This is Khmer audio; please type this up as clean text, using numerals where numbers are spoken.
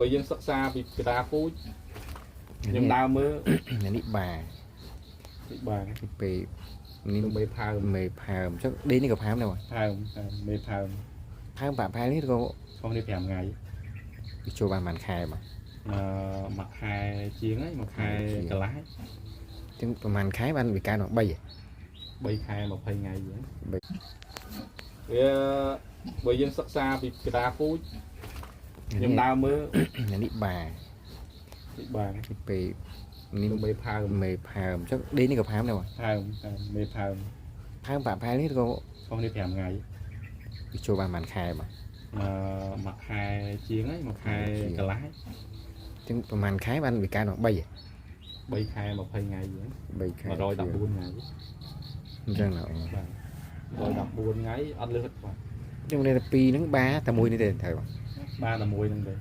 បើយើងសិក្សាពីកតាពូជខ្ញុំដើរមើល នេះបា បាទ ពេលនេះ មេផើម មេផើមចុះឌីនេះក៏ផើមដែរបង ផើមមេផើម ផើមបាក់ផែនេះក៏ ខុសនេះ5ថ្ងៃ ចូលបានប្រហែលខែបង អឺមួយខែជាងហើយមួយខែកន្លះ ចឹងប្រហែលខែបានវាកើនមក3 3ខែ20ថ្ងៃជាងវាបើយើងសិក្សាពីកតាពូជខ្ញុំដើរមើល នេះបា បាទ ពេលនេះ មេផើម មេផើមចុះឌីនេះក៏ផើមដែរបង ផើមមេផើម ផើមបាក់ផែនេះក៏ ខុសនេះ5ថ្ងៃ ចូលបានប្រហែលខែបង អឺមួយខែជាងហើយមួយខែកន្លះ ចឹងប្រហែលខែបានវាកើនមក3 3ខែ20ថ្ងៃជាង 3ខែ 114ថ្ងៃ អញ្ចឹងណា បាទ114ថ្ងៃអត់លើសបាទ ចឹងនេះតែ2ហ្នឹងបាតែមួយនេះទេត្រូវ បាទតែមួយហ្នឹងទេ